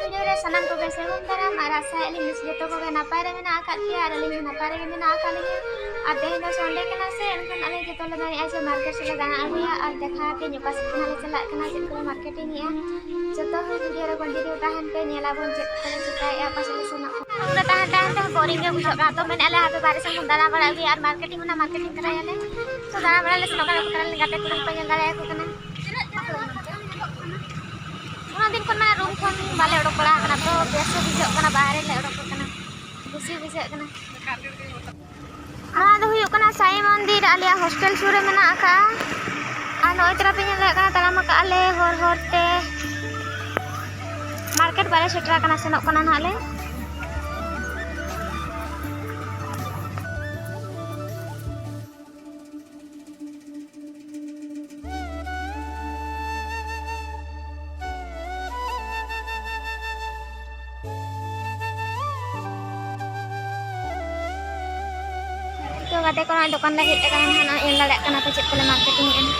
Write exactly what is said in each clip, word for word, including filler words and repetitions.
Video ᱨᱮ ᱥᱟᱱᱟᱢ ᱠᱚᱜᱮ ᱥᱟᱹᱜᱩᱱ ᱫᱟᱨᱟᱢ ᱟᱨ ᱟᱥᱟᱭᱮᱫᱼᱟ ᱞᱤᱧ ᱡᱚᱛᱚ ᱠᱚᱜᱮ ᱱᱟᱯᱟᱭ ᱨᱮ ᱢᱮᱱᱟᱜ ᱟᱠᱟᱫ ᱯᱮᱭᱟ ᱟᱨ ᱟᱹᱞᱤᱧ ᱦᱚᱸ ᱱᱟᱯᱟᱭ ᱨᱮᱜᱮ ᱢᱮᱱᱟᱜ ᱟᱠᱟᱫ ᱞᱤᱧᱟ᱾ ᱟᱨ ᱛᱮᱦᱮᱧ ᱫᱚ ᱥᱟᱱᱰᱮ ᱠᱟᱱᱟ ᱥᱮ, ᱮᱱᱠᱷᱟᱱ ᱟᱞᱮ ᱡᱚᱛᱚ ᱞᱮ ᱢᱮᱱᱮᱫᱼᱟ ᱡᱮ ᱢᱟᱨᱠᱮᱴ ᱥᱮᱫ ᱞᱮ ᱫᱟᱬᱟ ᱟᱹᱜᱩᱭᱟ ᱟᱨ ᱫᱮᱠᱷᱟᱣ ᱟᱯᱮᱭᱟᱹᱧ ᱚᱠᱟ ᱥᱮᱫ ᱠᱷᱚᱱᱟᱜ ᱞᱮ ᱪᱟᱞᱟᱜ ᱠᱟᱱᱟ, ᱪᱮᱫ ᱠᱚᱞᱮ ᱢᱟᱨᱠᱮᱴᱤᱝ ᱮᱫᱼᱟ᱾ ᱡᱚᱛᱚ ᱦᱚᱲ ᱵᱷᱤᱰᱤᱭᱳ ᱨᱮ ᱠᱚᱱᱴᱤᱱᱤᱭᱩ ᱛᱟᱦᱮᱱ ᱯᱮ, ᱧᱮᱞ ᱟᱵᱚᱱ ᱪᱮᱫ ᱠᱚᱞᱮ ᱪᱤᱠᱟᱹᱭᱮᱫᱼᱟ, ᱚᱠᱟ ᱥᱮᱫ ᱞᱮ ᱥᱮᱱᱚᱜ ᱠᱟᱱᱟ᱾ ᱨᱩᱢ ᱨᱮ ᱛᱟᱦᱮᱸ ᱛᱟᱦᱮᱸ ᱛᱮᱦᱚᱸ ᱵᱳᱨᱤᱝ ᱜᱮ ᱵᱩᱡᱷᱟᱹᱜ ᱠᱟᱱᱟ, ᱛᱚ ᱢᱮᱱᱮᱫᱼᱟ ᱞᱮ ᱦᱟᱯᱮ ᱵᱟᱦᱨᱮ ᱥᱮᱱ ᱵᱚᱱ ᱫᱟᱬᱟ ᱵᱟᱲᱟ ᱟᱹᱜᱩᱭᱟ ᱟᱨ ᱢᱟᱨᱠᱮᱴᱤᱝ ᱚᱱᱟ ᱢᱟᱨᱠᱮᱴᱤᱝ ᱛᱚᱨᱟᱭᱟᱞᱮ᱾ ᱛᱚ ᱫᱟᱬᱟ ᱵᱟᱲᱟ ᱞᱮ ᱥᱮᱱᱚᱜ ᱠᱟᱱᱟ, ᱜᱟᱛᱮ ᱠᱩᱲᱤ ᱠᱚ ᱧᱮᱞ ᱫᱟᱲᱮᱭᱟᱠᱚ ᱠᱟᱱᱟ᱾ ᱩᱱᱟᱹᱜ ᱫᱤᱱ ᱠᱷᱚᱱ ᱢᱟᱱᱮ ᱨᱩᱢ ᱠᱷᱚᱱ ᱵᱟᱞᱮ ᱚᱰᱚᱠ ᱵᱟᱲᱟ ᱟᱠᱟᱱᱟ, ᱛᱚ ᱵᱮᱥ ᱦᱚᱸ ᱵᱩᱡᱷᱟᱹᱜ ᱠᱟᱱᱟ, ᱵᱟᱦᱨᱮ ᱞᱮ ᱚᱰᱚᱠ ᱟᱠᱟᱱᱟ, ᱠᱩᱥᱤ ᱵᱩᱡᱷᱟᱹᱜ ᱠᱟᱱᱟ᱾ ᱱᱚᱣᱟ ᱫᱚ ᱦᱩᱭᱩᱜ ᱠᱟᱱᱟ ᱥᱟᱭ ᱢᱚᱱᱫᱤᱨ, ᱟᱞᱮᱭᱟᱜ ᱦᱳᱥᱴᱮᱞ ᱥᱩᱨ ᱨᱮ ᱢᱮᱱᱟᱜ ᱟᱠᱟᱫᱼᱟ᱾ ᱟᱨ ᱱᱚᱜᱼᱚᱭ ᱛᱚᱨᱟ ᱯᱮ ᱧᱮᱞ ᱫᱟᱲᱮᱭᱟᱜ ᱠᱟᱱᱟ, ᱛᱟᱲᱟᱢ ᱟᱠᱟᱫᱼᱟ ᱞᱮ ᱦᱚᱨ ᱦᱚᱨ ᱛᱮ, ᱢᱟᱨᱠᱮᱴ ᱵᱟᱞᱮ ᱥᱮᱴᱮᱨ ᱟᱠᱟᱱᱟ, ᱥᱮᱱᱚᱜ ᱠᱟᱱᱟ ᱱᱟᱦᱟᱜ ᱞᱮ᱾ ᱛᱚ ᱜᱟᱛᱮ ᱠᱚ ᱱᱚᱜᱼᱚᱭ ᱫᱚᱠᱟᱱ ᱞᱮ ᱦᱮᱡ ᱟᱠᱟᱱᱟ, ᱱᱟᱦᱟᱜ ᱱᱚᱜᱼᱚᱭ ᱧᱮᱞ ᱫᱟᱲᱮᱭᱟᱜ ᱠᱟᱱᱟ ᱯᱮ ᱪᱮᱫ ᱠᱚᱞᱮ ᱢᱟᱨᱠᱮᱴᱤᱝ ᱮᱫᱼᱟ᱾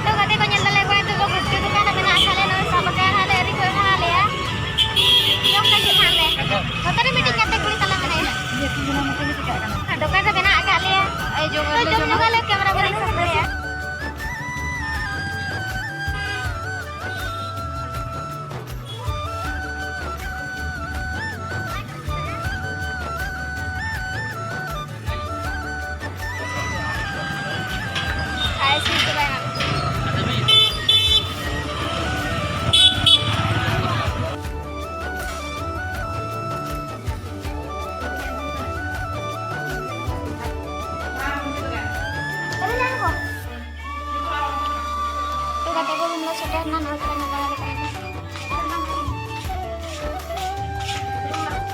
ᱛᱚ ᱜᱟᱛᱮ ᱠᱚ ᱧᱮᱞ ᱫᱟᱞᱮ ᱚᱠᱚᱭ ᱱᱤᱛᱚᱜ ᱫᱚ ᱜᱩᱯᱪᱩᱯ ᱫᱚᱠᱟᱱ ᱨᱮ ᱢᱮᱱᱟᱜ ᱟᱠᱟᱫ ᱞᱮᱭᱟ, ᱱᱚᱜᱼᱚᱭ ᱥᱟᱵ ᱟᱠᱟᱫ ᱦᱟᱸᱜ ᱞᱮ ᱟᱹᱣᱨᱤ ᱠᱚ ᱮᱢᱟ ᱞᱮᱭᱟ᱾ ᱡᱚᱢ ᱞᱟᱹᱜᱤᱫ ᱦᱟᱸᱜ ᱞᱮ᱾ ᱱᱚᱛᱮ ᱨᱮ ᱢᱤᱫᱴᱤᱡ ᱜᱟᱛᱮ ᱠᱩᱲᱤ ᱛᱟᱞᱮ ᱢᱮᱱᱟᱭᱟ᱾ ᱫᱚᱠᱟᱱ ᱨᱮ ᱢᱮᱱᱟᱜ ᱟᱠᱟᱫ ᱞᱮᱭᱟ᱾ ᱛᱚ ᱡᱚᱢ ᱧᱚᱜᱟᱞᱮ, ᱠᱮᱢᱮᱨᱟ ᱵᱟᱞᱟ ᱥᱟᱵ ᱫᱟᱲᱮᱭᱟᱜᱼᱟ᱾ ᱛᱚ ᱜᱟᱛᱮ ᱠᱚ, ᱨᱩᱢ ᱞᱮ ᱥᱮᱴᱮᱨ ᱮᱱᱟ, ᱱᱚᱣᱟ ᱠᱚᱨᱮ ᱱᱟᱜᱟᱨ ᱨᱮ ᱛᱟᱦᱮᱱᱟ᱾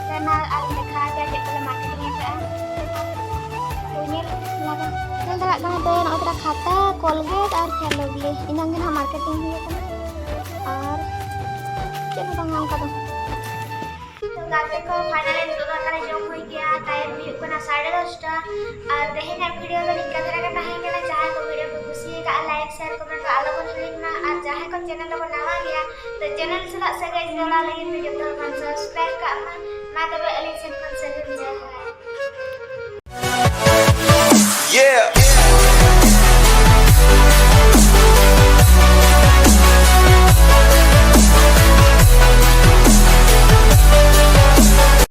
ᱪᱮᱱᱮᱞ ᱟᱨ ᱞᱮᱠᱷᱟ ᱡᱟ ᱪᱮᱫ ᱠᱚᱞᱮ ᱢᱟᱨᱠᱮᱴᱤᱝ ᱟᱠᱟᱫᱼᱟ᱾ ᱛᱚ ᱧᱮᱞ ᱧᱮᱞ ᱫᱟᱲᱮᱭᱟᱜ ᱠᱟᱱᱟ ᱯᱮ, ᱱᱚᱜᱼᱚᱭ ᱛᱚᱨᱟ ᱠᱷᱟᱛᱟ, ᱠᱚᱞᱜᱮᱴ ᱟᱨ ᱯᱷᱮᱭᱟᱨ ᱞᱟᱵᱷᱞᱤ ᱤᱱᱟᱹᱝ ᱜᱮ ᱱᱟᱦᱟᱜ ᱢᱟᱨᱠᱮᱴᱤᱝ ᱦᱩᱭ ᱟᱠᱟᱱᱟ᱾ ᱟᱨ ᱪᱮᱫ ᱦᱚᱸ ᱵᱟᱝᱟ ᱚᱱᱠᱟ ᱫᱚ᱾ ᱜᱟᱛᱮ ᱠᱚ, finally ᱱᱤᱛᱚᱜ ᱫᱚ ᱫᱟᱠᱟ ᱞᱮ ᱡᱚᱢ ᱦᱩᱭ ᱠᱮᱜᱼᱟ᱾ Time ᱦᱩᱭᱩᱜ ᱠᱟᱱᱟ ᱥᱟᱲᱮ ᱫᱚᱥᱴᱟ᱾ ᱟᱨ ᱛᱮᱦᱮᱧᱟᱜ video ᱫᱚ ᱱᱤᱝᱠᱟ ᱫᱷᱟᱨᱟ ᱜᱮ ᱛᱟᱦᱮᱸ ᱠᱟᱱᱟ᱾ ᱡᱟᱦᱟᱸᱭ ᱠᱚ video ᱠᱚ ᱠᱩᱥᱤᱭᱟᱠᱟᱜᱼᱟ, like, share, comment ᱫᱚ ᱟᱞᱚ ᱵᱚᱱ ᱦᱤᱲᱤᱧ ᱢᱟ᱾ ᱟᱨ ᱡᱟᱦᱟᱸᱭ ᱠᱚ channel ᱨᱮᱵᱚᱱ ᱱᱟᱣᱟ ᱜᱮᱭᱟ, ᱛᱚ channel ᱥᱟᱞᱟᱜ ᱥᱟᱹᱜᱟᱹᱭ ᱡᱚᱲᱟᱣ ᱞᱟᱹᱜᱤᱫ ᱛᱮ ᱡᱚᱛᱚ ᱦᱚᱲ ᱵᱚᱱ subscribe ᱠᱟᱜ ᱢᱟ᱾ ᱢᱟ ᱛᱚᱵᱮ ᱟᱹᱞᱤᱧ ᱥᱮᱱ ᱠᱷᱚᱱ ᱥᱟᱹᱜᱩᱱ ᱡᱚᱦᱟᱨ᱾